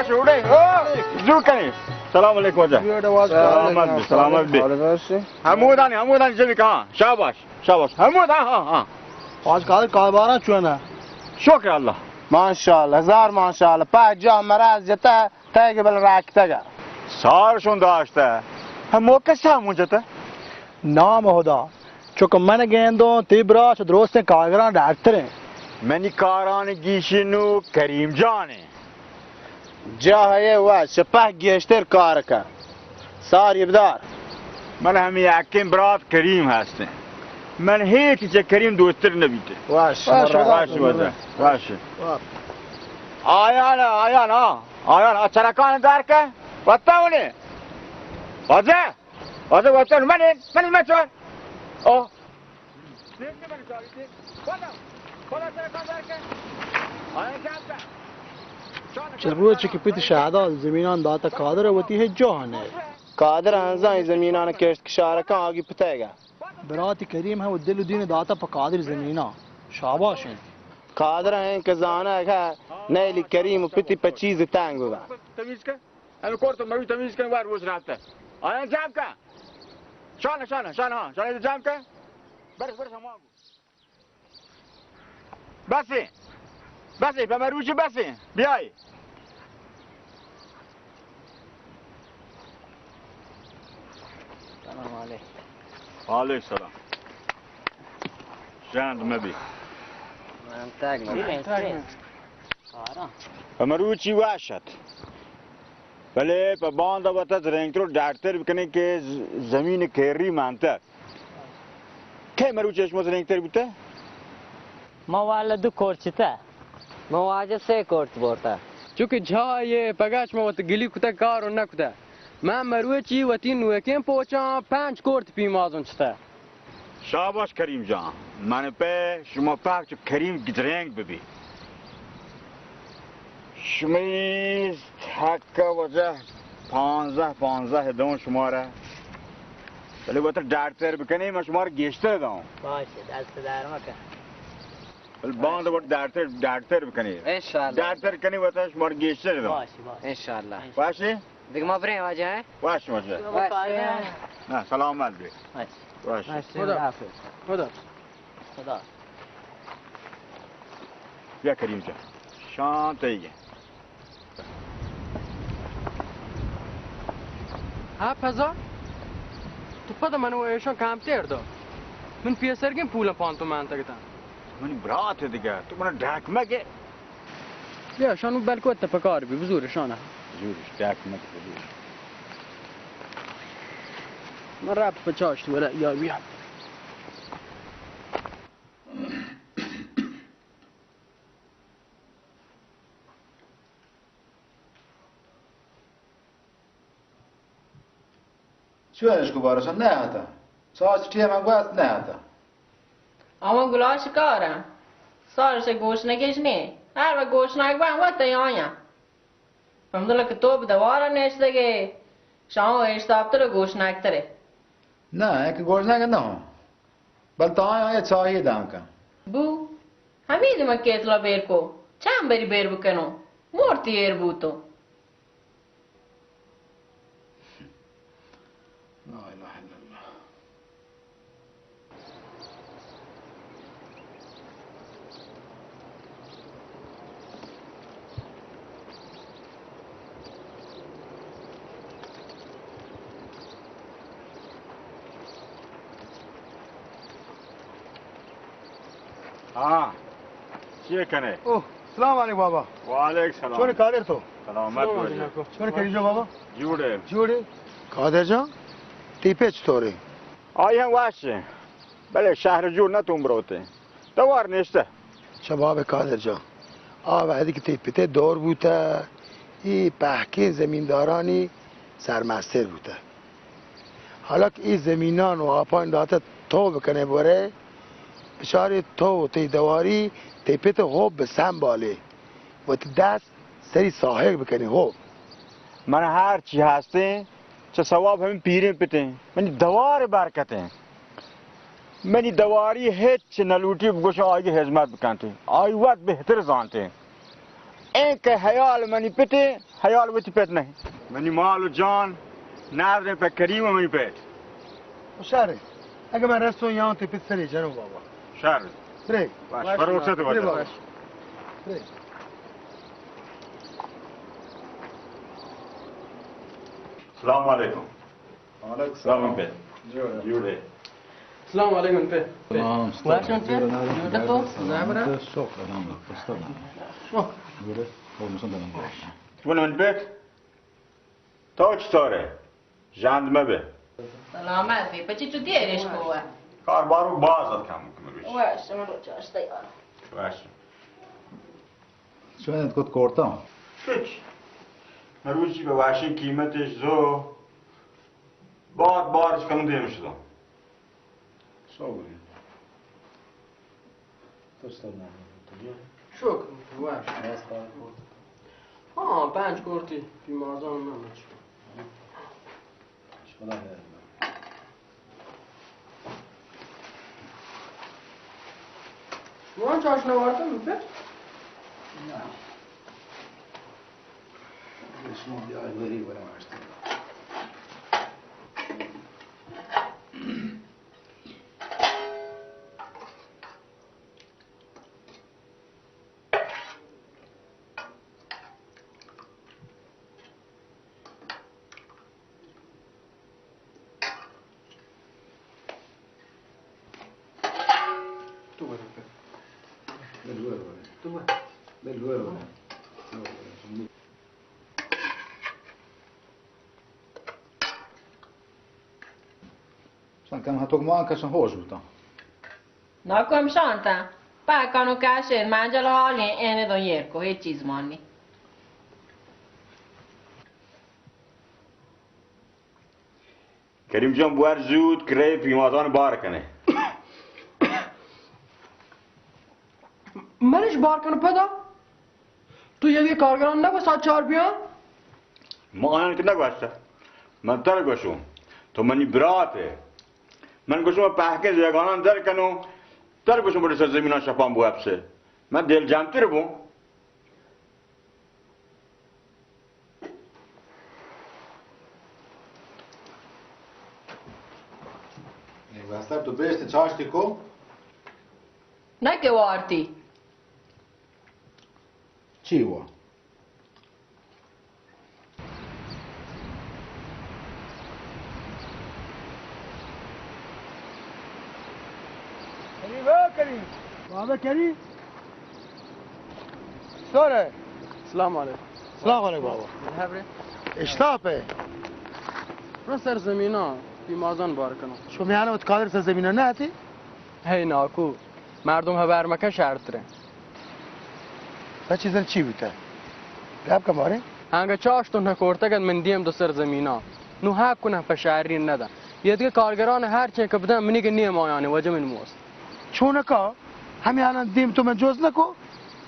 چوڑے، او، زو کنے۔ سلام علیکم واجہ۔ سلامت بی، سلامت بی۔ ہمودان، ہمودان جبی کہاں؟ شاباش، شاباش۔ ہمودان، ہاں، ہاں۔ آج کل کاروباراں چون ایں؟ شکر اللہ۔ ماشاءاللہ، ہزار ماشاءاللہ۔ پہ جا مراز جتا، تیگ بل راکتگا۔ سار شون داشتا۔ ہم موقع سامو جتا۔ نام خدا۔ چونکہ من گندوں، تی برات چہ درستیں کارگراں ڈاکٹر ایں۔ منی کارانی گیشینو کریم جان ایں۔ جاہ ء وش، پہ گیشتر کار کن۔ ساری بدار۔ من ہمے یکیں برات کریم ہستیں۔ من ہیچ چہ کریم دوستر نہ بیتیں۔ وش، وش، وش۔ وش۔ آیا نا، آیا نا، آیا نا، چرکان دار کن۔ وتا ہونے۔ واجہ، واجہ، وتا من، من، من چون۔ او۔ چہ روچ کہ پت شہداد زمینان داتہ قادر ء، وتی ہچ جاہ نہ۔ قادر ہنزاں اے زمینان کشت کشار کن آگی پتئیگا۔ براتی کریم ہم دل و دین داتہ پہ قادر زمینان۔ شاباش انت۔ قادر ہیں کہ زانگ ہے نیلی کریم و پتی پہ چیز تنگ ببا۔ تمیز کن۔ ہمیں کور تو مروی تمیز کن، وار روچ رہتا۔ آیا جام کا؟ شان، شان، شان، ہاں، شان جام کا؟ برس، برس، ہم آگو۔ بس ایں۔ بس ایں، پہ مروچی بس ایں۔ بیائے۔ سلام علیکم۔ وعلیکم سلام۔ شاند مبی۔ من تاگ مبی۔ پہ مروچی واشت۔ بلے پہ باندا وتا زرنگتر و ڈاکٹر بکنیں کہ ز-، زمین کیری مانتہ۔ کئے مروچی شما زرنگتر بوتہ؟ ما والا دو کورت چتہ۔ ما واجہ سے کورت بورتہ۔ چونکہ جاہ یہ پگاہ شما وت گلی کتہ کار و نہ کتہ۔ من مروچی وتی نوکیں پوچاں پنچ کورت پیمازن چتہ۔ شاباش کریم جان، من پہ شما پاک چو کریم گدرینگ ببی۔ شمئی حق وجہ پانزدہ، پانزدہ دوں شمارا۔ بلے وتا ڈاکٹر بکنی، من شمارا گیشتر دوں۔ باشه، دست در مکن۔ بلے باند وت ڈاکٹر، ڈاکٹر بکنی۔ انشاءاللہ۔ ڈاکٹر کنی وتا شمارا گیشتر دوں۔ باشه، باشه۔ انشاءاللہ۔ باشه؟ دیگه ما بریم واجه، ہیں؟ باشه، باشه۔ باشه۔ نه، سلامت بی۔ باشه۔ باشه۔ خدا۔ خدا۔ خدا۔ بیا کریم جان۔ شانت ئے۔ ہاں پزا، تو پد من و ایشان کمتر دو۔ من پیسرگیں پولا پانتو مانتگتاں۔ منی برات دگہ، تو منا ڈاک مگے۔ بیا، شانو بلکو ات پکار بی، بزور شانا۔ بزور، ڈاک مگے، بزور۔ من رب پچاشت ورا، یا بیا۔ چون اشکو بارشان نہ آتا؟ چاچ ٹیم گوات نہ آتا؟ آوان گلاش کارن۔ سارش گوش نگیش نی۔ ہر و گوش نگ بان وت آیاں۔ الحمدللہ کہ تو بدوارا نشتگے۔ شاو اشتاپتر گوش نگترے۔ نہ، ایک گوش نگ نہ ہوں۔ بل تو آیا، آیا چاہیے دانکا۔ بو، ہمید من کیتلا بیر کو۔ چند بری بیر بکنو۔ مورتی ایر بوتو۔ لا الہ الا اللہ۔ ہاں، چی کنے؟ اوہ، سلام علیکم بابا۔ وعلیکم سلام۔ چون قادر تو؟ سلامت سلام باشی۔ علیکم۔ چون کریجو بابا؟ جوڑے۔ جوڑے۔ قادر جان، تی پچ تورے؟ آئی ہم واش۔ بلے شہر جوڑ نہ تون بروتے۔ توار نیشتہ۔ شباب قادر جان، آ وہدی کہ تی پتے دور بوتہ، ای پہکیں زمیندارانی سرمستر بوتہ۔ حالا کہ ای زمینان و آپان داتہ تو بکنے بورے، بچارے تو و تی دواری تی پت ہوب بسنبالے، وتی دست سری ساہگ بکنی ہوب۔ من ہر چی ہستیں، چہ ثواب ہمیں پیریں پتیں۔ منی دوار برکتیں۔ منی دواری ہچ نہ لوٹی، بگوش آئی ہزمت بکنتے۔ آئی وت بہتر زانتے۔ ایں کہ حیال منی پتے، حیال وتی پت نہ۔ منی مال و جان ندریں پہ کریم و منی پت۔ شر۔ اگہ من رستوں یاں تئی پت سرے جنوں بابا۔ شر۔ برے۔ باش، بروسہ تو برے بابا۔ برے۔ السلام علیکم۔ وعلیکم السلام۔ پہ۔ جوڑ ئے۔ جوڑ ئے۔ السلام علیکم پہ۔ سلام، وعلیکم پہ۔ جوڑ ئے۔ جوڑ ئے تو؟ زبر۔ شکر الحمدللہ۔ شکر۔ جوڑ ئے۔ اور مسلم دلم۔ تو من پہ۔ تو چطور ئے؟ ژند مہ بئے۔ سلامت بئے۔ پچی چو دیرش کو؟ کار بارو باز ات کم کم روچ۔ واش، من روچ اشتہ یار۔ واش۔ چون ات کت کورتاں؟ ہچ۔ مروچی پہ واشیں قیمتش زو۔ بار بارش کم دیم شداں۔ سو گرین۔ تو سر نہ تو۔ شکر، واش۔ ہاں، پنج کورتی پیمازان نہ مچ۔ خدا خیر۔ شما چاش نوارتن پہ؟ نه۔ شما بیا وری ورم اشتن۔ تو بر۔ تو بر۔ شان کم ہتوک مان کشن ہوش بوتاں۔ ناکو ہم شانتاں۔ پاکانو کشن منجل حالی این دو یر کو ہیچ چیز مانی۔ کریم جان بوار زود کرے پیمازان بار کنے۔ منش بار کن پدا۔ تو یدی کارگران نگو ساعت چار بیان؟ ما آیان کہ نگوشتہ۔ من تر گوشوں۔ تو منی برات ئے۔ من گوشوں من پہکیں زیگانان در کنوں۔ تر گوشوں بڑے سر زمینان شپان بو اپسے۔ من دل جمتر بوں۔ اے واسطہ تو بیشت چاشتی کو؟ نہ کہ وارتی۔ چی وا؟ کریم، او کریم۔ بابا کریم۔ سورہ۔ السلام علیکم۔ السلام علیکم بابا۔ اشتاپ ئے۔ رو سر زمیناں پیمازان بار کنوں۔ شما میان وت قادر سر زمیناں نہ آتی؟ ہے ناکو، مردم ہبر مکن شرتریں۔ پہ چیزن چی بوتہ؟ گپ کن باریں۔ ہنگہ چاش تو نکورتگ ات من دیم دو سر زمیناں۔ نو حق کنہ پہ شہری ندن۔ یہ دگہ کارگران ہر چیں کہ بدن منی کہ نیم آیانے وجہ من موست۔ چونکا ہمے حالان دیم تو من جوز نکو؟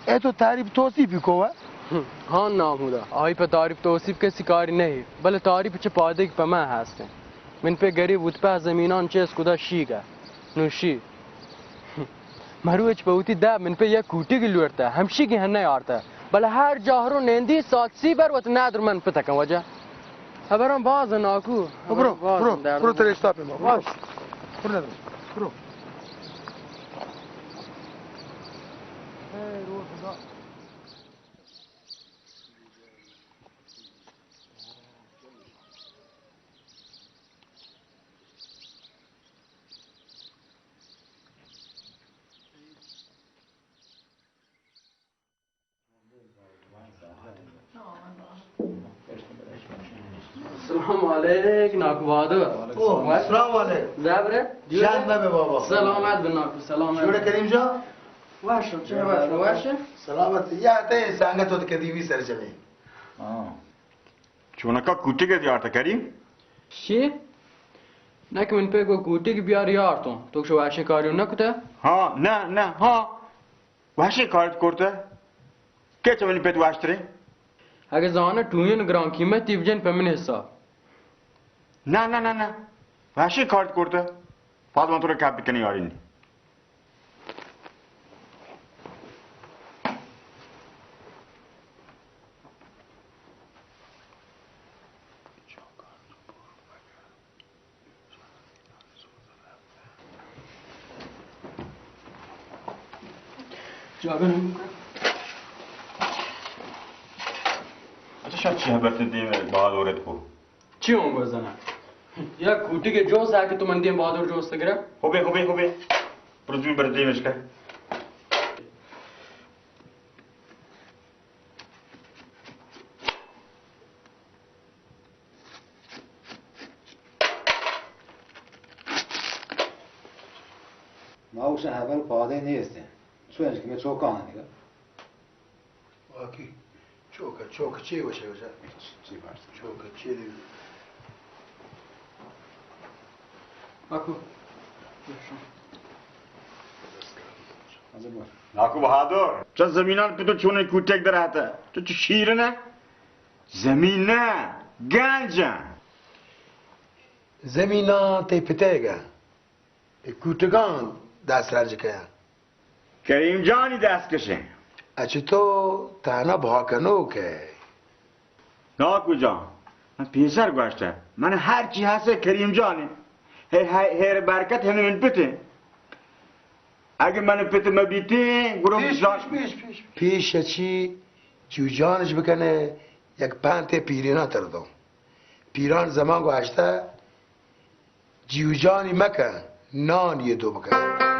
اے تو تعریف توصیف کو وا؟ ہاں نامودا۔ آئی پہ تعریف توصیف کسی کاری نہیں، بلے تعریف چہ پادگ پہ من ہستیں۔ من پہ گریب وت پہ زمینان چیز کدا شیگا۔ نوشی۔ مروچ پہ وتی دپ من پہ یک کوٹیگی لوٹتہ، ہمشیگی ہنہ آرتہ۔ بلے ہر جاہ رو نندی ساعت سی بر وت ندر من پتکن وجہ۔ ہبران باز ناکو۔ برو، برو، برو ترے اشتاپ ما۔ برو۔ برو ندر۔ برو۔ اے رو خدا۔ السلام علیک ناکو بہادر۔ او، السلام علیک۔ زبرے؟ شاد نہ بے بابا۔ سلامت بے ناکو، سلامت۔ جوڑے کریم جان؟ واش، چہ واش، واش۔ سلامت۔ یا تے سنگت تو قدیمی سرجمے۔ ہاں۔ چونکا کوٹیگ ات یارتہ کریم؟ شی؟ نہ کہ من پہ گو کوٹیگ بیار یارتوں۔ تو شو واشیں کاریوں نہ کتہ؟ ہاں، نہ، نہ، ہاں۔ واشیں کارت کرتہ۔ کہ چہ منی پت واشترے؟ اگہ زانہ ٹوین گران قیمتی بجن پہ من حساب۔ نہ، نہ، نہ، نہ۔ واشیں کارت کرتہ۔ پاد من تو را کپ بکنی یارینی۔ اچھا، شاید چی خبر تے دیم بہادر ات کو؟ چی ہوں گو زنا؟ یا کوٹی کے جوس آ کہ تو من دیم بہادر جوس گرا؟ ہو بے، ہو بے، ہو بے۔ پرزوی بر دیم اس کا۔ ما گوشن ہبل پادے نیستیں۔ چو انچ کہ میں چوکاں دیگا۔ واقعی چوک، چوک چی وشے وشے؟ چی بات؟ چوک چی دی؟ باکو۔ ناکو بہادر، چہ زمینان پہ تو چونیں کوٹیگ در آتا؟ تو چہ شیر نہ؟ زمین نہ، گنج۔ زمیناں تئی پتئیگ ءَ، اے کوٹگاں دست رنج کئے؟ کریم جانی دست کشیں۔ اچ تو تہنا بھا کنوک ئے۔ ناکو جان، من پیسر گوشتہ، من ہر چی ہسے کریم جانی۔ ہے، ہے، ہیر برکت ہمیں من پتیں۔ اگہ من پت مہ بیتیں، گڑا پیش، پیش، پیش، پیش۔ پیش اچی جیوجانش بکنے، یک پنتے پیرینا تر دوں۔ پیران زمان گوشتہ، جیوجانی مکن، نانی دو بکن۔